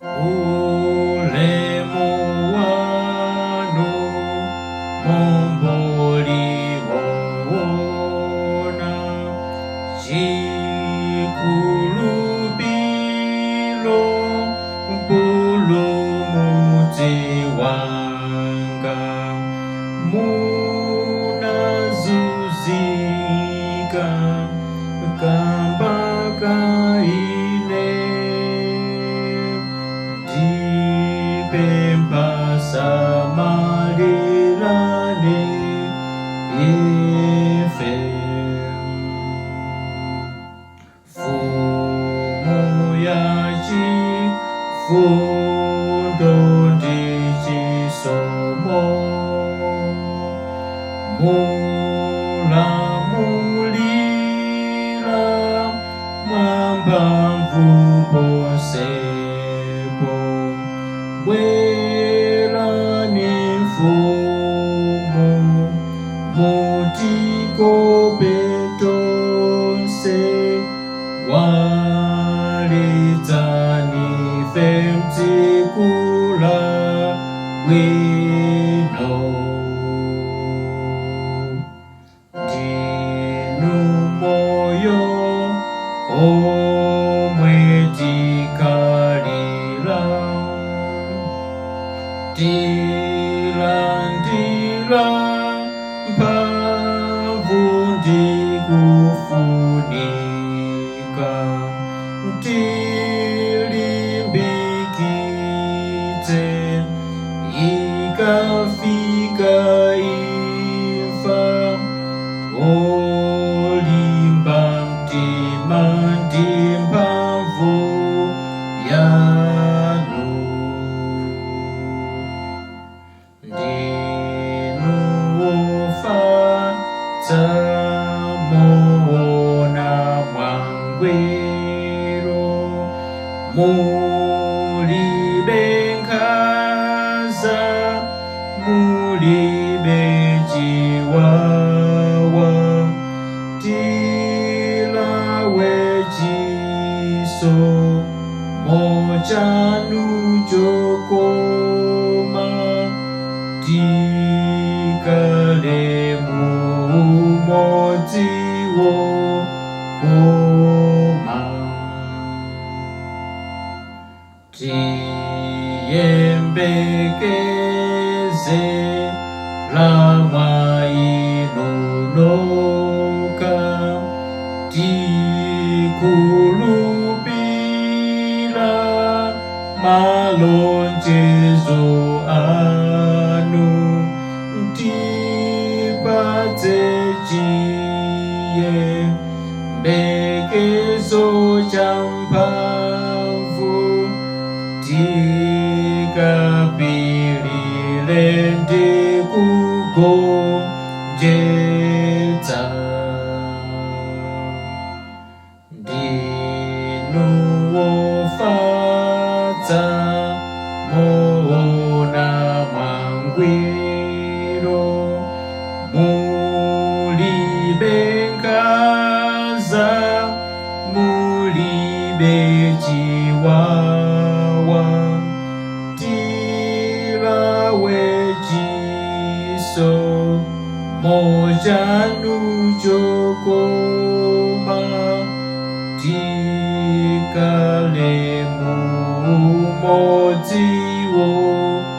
Ulemu wanu Muomboli woona, chikhulupiro Mpulumutsi wanga, munazunzika kamba ka ine, ndipempha samalirani ife. Mfumu ya chifundo ndi chisomo, mulamulira mwamphamvu ponsepo, bwerani mfumu mutikope tonse, walitsani ife m'tsiku labwino. Ndinu moyo omwe tikhalira, tilandira mphamvu ndi kufunika, tilimbikitse ikafika imfa, olimba mtima ndi mphamvu yanu. Ndinu wofatsa moona mwangwiro, mulibe nkhanza, mulibe chiwawa, tilawe chisomo chanu chokoma, tikhale mu. Umodzi wokoma. Tiyembekeze la mwa inu nokha, tikhulupira malonjezo anu, tipatse chiyembekezo cha mphamvu, tikapirire ndi kugonjetsa. Ndinu wofatsa moona mwangwiro, mulibe nkhanza, mulibe chiwawa, tilawe chisomo chanu chokoma, tikhale mu umodzi wokoma.